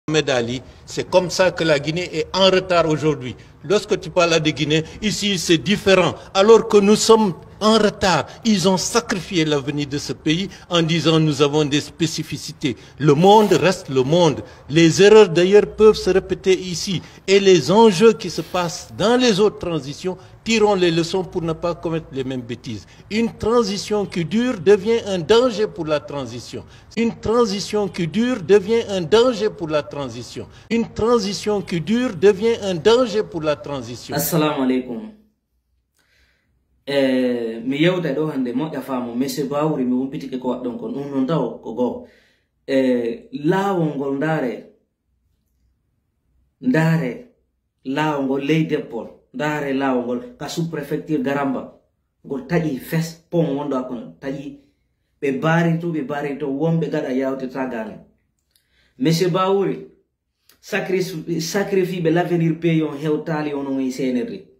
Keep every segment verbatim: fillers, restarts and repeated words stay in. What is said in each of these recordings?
Mohamed Ali, c'est comme ça que la Guinée est en retard aujourd'hui. Lorsque tu parles de Guinée, ici c'est différent. Alors que nous sommes en retard, ils ont sacrifié l'avenir de ce pays en disant nous avons des spécificités. Le monde reste le monde. Les erreurs d'ailleurs peuvent se répéter ici. Et les enjeux qui se passent dans les autres transitions, tirons les leçons pour ne pas commettre les mêmes bêtises. Une transition qui dure devient un danger pour la transition. Une transition qui dure devient un danger pour la transition. Une transition qui dure devient un danger pour la transition. Assalamu alaikum. Eh, mi yewta ɗo hannde moƴƴa faamu, monsieur Bawri, mi humpitike ko waɗɗon kon, ɗum non taw ko goo. Eh, laawol ngol, ndaare, ndaare laawol ngol ley Depol, ndaare laawol ngol ka sous-préfecture Garamba, ngol taƴi fes, pont wonɗo hakkunde, taƴi, ɓe baari to, ɓe baari to, wonɓe gaɗa yawtirta gaane. Monsieur Bawri, Sacri-, sacrifice ɓe l'avenir pays on hewtaali onon e C N R D.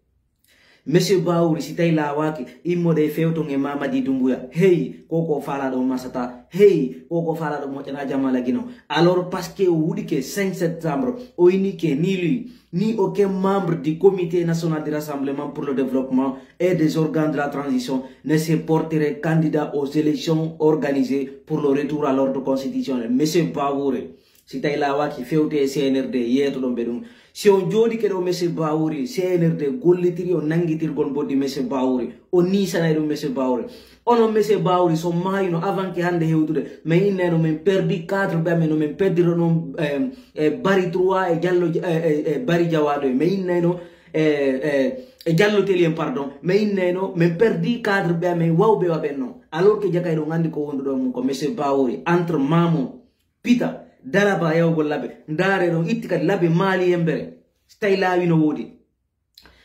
Monsieur Bawri, si tawi laawaaki, immoɗe e fewton e Mamadi Doumbouya. Hey, ko ko faalaɗo masata. Hey, ko ko faalaɗo moƴƴana jamala gino. Alors, parce que o wuɗike cinq septembre, o inike ni lui, ni aucun membre du Comité National du Rassemblement pour le Développement et des organes de la transition ne se porterait candidat aux élections organisées pour le retour à l'ordre constitutionnel. Monsieur Bawri, Si tawi laawaaki, fewte e C N R D, yeetoɗon ɓe ɗum. Si on jooɗike ɗo, monsieur Bawuri, C N R D gollitiri on nanngitirgol mboddi, monsieur Bawuri. On niisanay ɗum, monsieur Bawuri. Onon, monsieur Bawuri, so maayino avant que hannde hewtude, min innayno min perdi cadre ɓe amen, no min perdiro ɗon, eh, eh, Bari trois e Jallo, eh, eh, eh, Bari Jawaaɗo. Min innayno, eh, eh, eh, Jallo Teli en, pardon. Min innayno min perdi cadre ɓe amen wawɓe wa ɓen non. Alors que Jakay ɗon anndi ko wonduɗo mum ko monsieur Bawuri, entre Mamoun, Pita, Dalaba yawgol Labe. Ndaare ɗon, itti kadi Labe, Maali, Yembere. Si tawi laawi no woodi.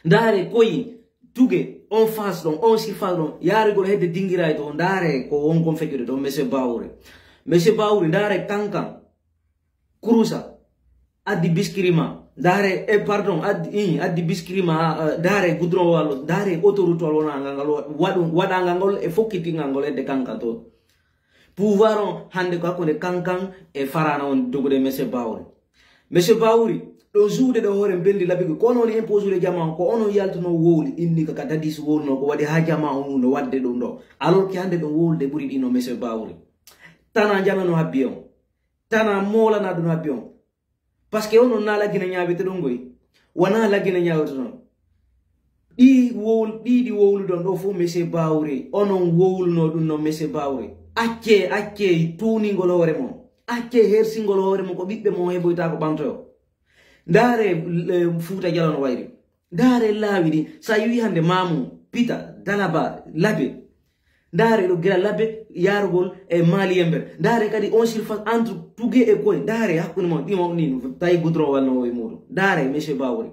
Ndaare Koyi, Tuge, on face ɗon, on surface ɗon, yaarigol hedde Dingiray to, ndaare ko won kon feƴƴude ɗon, monsieur Bawuri. Monsieur Bawuri, ndaare Kankan, Kurusa, addi Biskirima, ndaare, eh, pardon, addi, ii, addi Biskirima, eh, ndaare goudron wal, ndaare autoroute wal wonangal ngal, waɗu-, waɗangal ngol e fokkitingal ngol hedde Kankan to. Pouvoir on hannde ko hakkunde Kankan e Farana on dogude, monsieur Bawuri. Monsieur Bawuri, ɗo juuɗe ɗo hoore mbelndi labigol, ko onon woni imposude jama on, ko onon yaltuno wowli, inni ka, ka dadis wowluno, ko waɗi haa jama on no waɗde ɗum ɗo. Alors que hannde ɗum wowlude ɓuri ɗino, monsieur Bawuri. Tana jama no habbi on. Tana moolana ɗum habbi on. Parce que onon na Lagine ñaawete ɗon ngoy. Wona Lagine ñaawete ɗon. Ɗi wowl-, ɗi, ɗi wowluɗon ɗo fof, monsieur Bawuri, onon wowluno ɗum non, monsieur Bawuri. Accee, accee tuuningol hoore mon. Accee hersingol hoore mon ko ɓiɓɓe mon heɓoyta ko ɓantoyo. Ndaare, eh, Fuuta Jaloo no wayri. Ndaare laawi ɗi. Sa yiwi hannde Mamu, Pita, Dalaba, Labe. Ndaare ɗo gila Labe yaarugol e Maali Yember. Ndaare kadi on surface entre Tuge e Koy. Ndaare hakkunde mon, ɗimo ni, tawi goudron wal no e muɗum. Ndaare, monsieur Bawuri.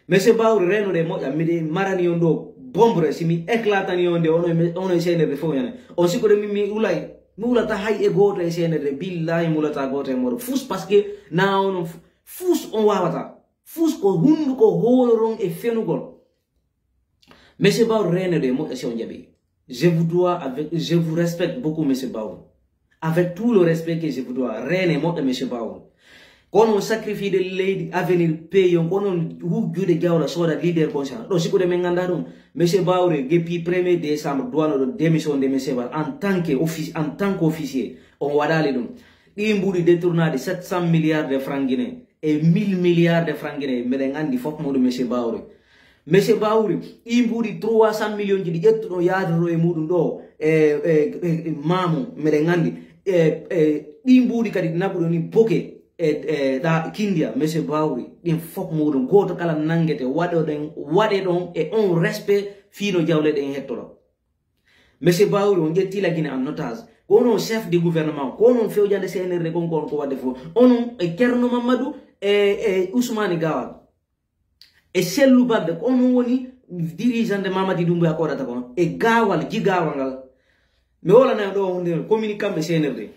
Monsieur Bawuri, reenoɗe moƴƴa, miɗe marani on ɗo bombre, si mi éclatani on de, ono e me-, ono e C N R D fof ñande. On sikkude min mi ulay, mi ulata hay e gooto e C N R D, billahi mi ulata gooto e mooɗon. Fus parce que na on f-, fus on wawata. Fus ko hunduko hooloron e fenugol. Monsieur Bawuri, reenoɗe moƴƴa si on jaɓi. Je vous dois avec, je vous respecte beaucoup, monsieur Bawuri. Avec tout le respect que je vous dois, reene moƴƴa, monsieur Bawuri. Kono on sacrifice de leydi, avenir pays on, kono on hujjude jawla sooda leader conscient. Ɗo sikkude min ngannda ɗum. Monsieur Bawuri, depuis premier décembre, duwano ɗo démission de monsieur Bawuri en tant que office, en tant qu'officier, on waɗali ɗum. Ɗi mbuɗi détournaade sept cents milliards de francs guinéens e mille milliards de francs guinéens, meɗen anndi fof muɗum, monsieur Bawuri. Monsieur Bawuri, ɗi mbuɗi trois cents millions ji ɗi ƴettuɗon yaadoro e muɗum ɗo, e, e, e, e Mamu, meɗen anndi. E, e, ɗi mbuɗi kadi naɓuɗon ni Boke, e, e, ɗa Kindiya, monsieur Bawuri, ɗin fof muɗum, gooto kala nanngete, waɗoɗen, waɗe ɗon e on respect fii no jawle ɗen hettoɗo. Monsieur Bawuri, on ƴetti la Guinée en otage. Ko onon chef du gouvernement, ko onon fewjande C N R D kon, ko on ko waɗde fof. Onon e Ceerno Mamadou e, e Ousmane Gawal. E Sellu Balde, ko onon woni dirigeant de Mamadi Doumbouya ko waɗata kon. E Gawal, jigaawal ngal. Mi hoolana ɗo hunde, communiquant ɓe C N R D.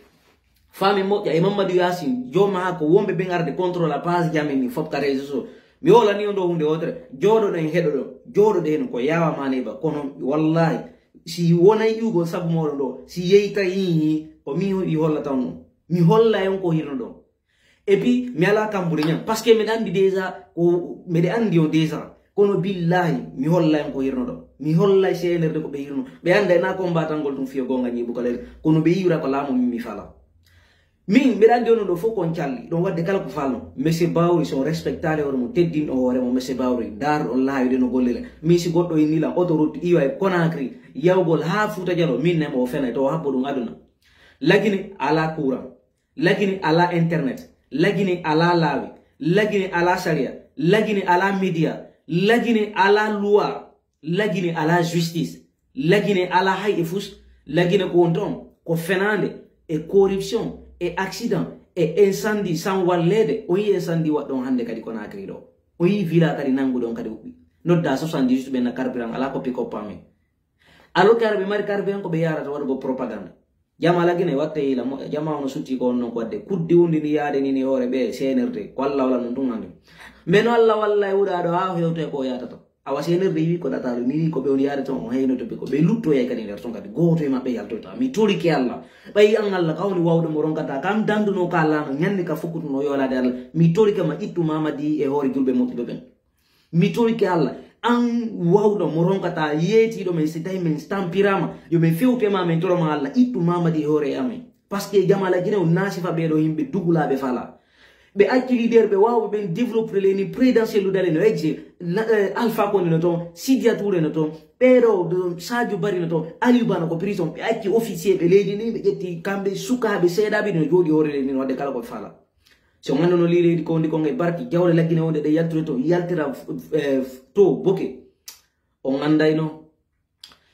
Faami moƴƴa e Mamadou Yacine, jooma haa ko wonɓe ɓen arde contrôle la page Jammini fof ka réseaux sociaux. Mi hoolani on ɗo hunde wotere, jooɗoɗen heɗoɗon, jooɗoɗen ko yaawa maane ba, kono wallahi, si wonay ƴuugol sabu mooɗon ɗo, si yeytay ko mi hollata on ɗum. Mi hollay on ko hirno ɗon. Et puis mi alaa kamburi ñan, parce que miɗa anndi déjà ko miɗa anndi on déjà. Kono billahi mi hollay on ko hirnoɗo, mi hollay C N R D ko ɓe hirno. Ɓe annda ena combatangol ɗum fiyo gonga ñiibu kalere, kono ɓe yiwra ko laamu min mi fala. Min mbiɗa anndi onon ɗo fof kon calli ɗon waɗde kala ko falno. Monsieur Bawri, so on respectaali hoore mum, teddinɗo hoore mo, Monsieur Bawri, daarɗo on laawi ɗe no gollira. Min si goɗɗo inni lan autoroute iwa e Conakry yawgol haa Fuuta Jaloo, min nemo o fenay to o habbo ɗum aduna. Lagine alaa courant, Lagine alaa internet, Lagine alaa laawi, Lagine alaa sariya, Lagine alaa media, Lagine alaa loi, Lagine alaa justice, Lagine alaa hay e fus. Lagine ko won ton ko fenaande e corruption e accident e incendie sans walleede. O yii incendie waɗɗon hannde kadi Conakry ɗo. O yii villa kadi nannguɗon kadi huɓɓi. Nodda soixante-dix-huit ɓen na carburant alaa ko pick-up amen. Alors que ara ɓe mari carburant ko ɓe yarata waɗugo propagande. Jama Lagine watte yila mo, jama ono sutti ko on non ko wadde. Kuddi wundi ndi yaade ni ni hoore ɓe C N R D. Ko Allah wala non tun hande. Mbeno Allah walla e wuɗa ɗo haa hewte ko yata to. Awa C N R D wi ko ɗata ɗo ni ko ɓe on yaade ton on heyno to ɓe ko ɓe lutto yay kadi nder ton kadi. Gooto e maɓɓe yaltoyta. Mi torike Allah. Ɓay an Allah ka woni wawɗo mo ronkata. Kam danduno ka Allah no ñanni ka fukkutuno yolade Allah. Mi torike ma ittu Mamadi e hoore julɓe moƴƴuɓe ɓen. Mi torike Allah, an wawɗo mo ronkata yeetiiɗo men, si tawi men stampirama, yo men fewte ma, men toroma Allah, ittu Mamadi e hoore e amen. Parce que jama Lagine on naasifa ɓeeɗo yimɓe dugulaaɓe fala. Ɓe acci leader ɓe wawɓe ɓen développer leydi présidentiel dale no ejje, la- eh, Alpha Condé no ton, Sidia Touré no ton, ɓeeɗo ɗo Sadio Barry no ton, Aliou Ba no ko prison, ɓe acci officier ɓe leydi ndi, ɓe ƴetti kamɓe sukaaɓe seeɗaaɓe no jooɗi hoore leydi ndi no wadde kala ko ɓe fala. Si on annduno lii leydi ko wondi kon e barki, jawle Lagine wonde ɗe yaltude to, yaltira, eh, to boke, on anndayno.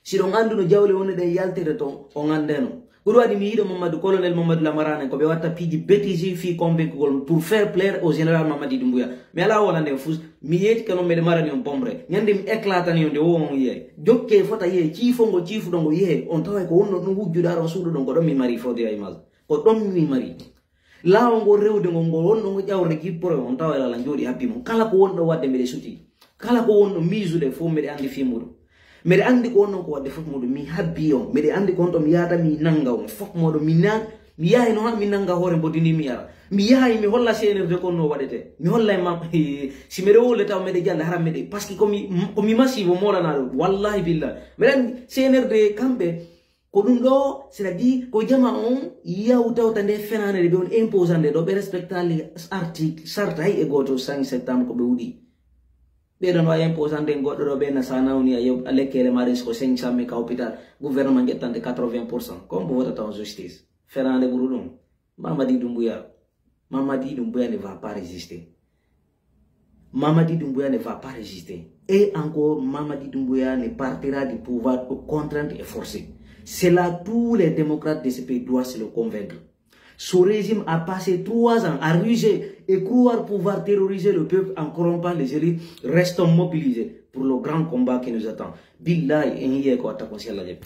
Si ɗon annduno jawle wonde ɗe yaltira to, on anndayno. Ko ɗum waɗi mi yiɗo Mamadou, Colonel Mamadou Lamarane, ko ɓe watta piiji bêtise fii convaincugol pour faire plaire au général Mamadi Doumbouya. Mi alaa wolande on fus, mi yeetike non meɗe marani on bomre. Ñande mi éclatani on nde wo on yiyay. Jokke fota yiyay, ciifongo ciifuɗongo yiyay, on taway ko wonno ɗum wujjude ara on suuɗuɗon, ko ɗon mi mari fodde ay mal. Ko ɗon mi mari. Laawol ngol rewde ngol, ngol wonno ngo ƴawre jippore, on tawa e lala jooɗi habbi mum. Kala ko wonɗo waɗde mbeɗe suti. Kala ko wonɗo miisude fof mbeɗe anndi fii muɗum. Mbeɗe anndi ko wonno ko waɗde fof muɗum. Mi habbi on. Mbeɗe anndi ko wonɗo mi yahata mi nannga on. Fof moɗo mi nan mi yahay no haa mi nannga hoore mboddi ndi mi ara. Mi yahay mi holla C N R D ko no waɗete. Mi holla e ma si mbeɗe wowle taw mbeɗe jalla hara mbeɗe. Parce que ko mi ko mi masiibo moolanaɗo. Wallahi billah. Mbeɗe anndi C N R D kamɓe Ko ɗum ɗoo, c'est-à-dire ko jama on yawtawta nde fenaande nde ɓe on imposande ɗo, ɓe respectaali article, sarta hay e gooto cinq septembre ko ɓe wuɗi. Ɓe ɗon wawi imposande en goɗɗo ɗo ɓe na sa nawni a yoɓ a lekkele maɗen siko cinq cent mille ka hôpital, gouvernement ƴettande quatre-vingts pour cent. Ko on mo votata on justice? Fenaande ɓuru ɗum. Mamadi Doumbouya. Mamadi Doumbouya ne va pas résister. Mamadi Doumbouya ne va pas résister. Et encore, Mamadi Doumbouya ne partira du pouvoir aux contraintes et forcées. C'est là tous les démocrates de ce pays doivent se le convaincre. Ce régime a passé trois ans à ruser et croire pouvoir terroriser le peuple en corrompant les élites. Restons mobilisés pour le grand combat qui nous attend. Billahi, en yiyay ko watta kon si Allah jaɓi.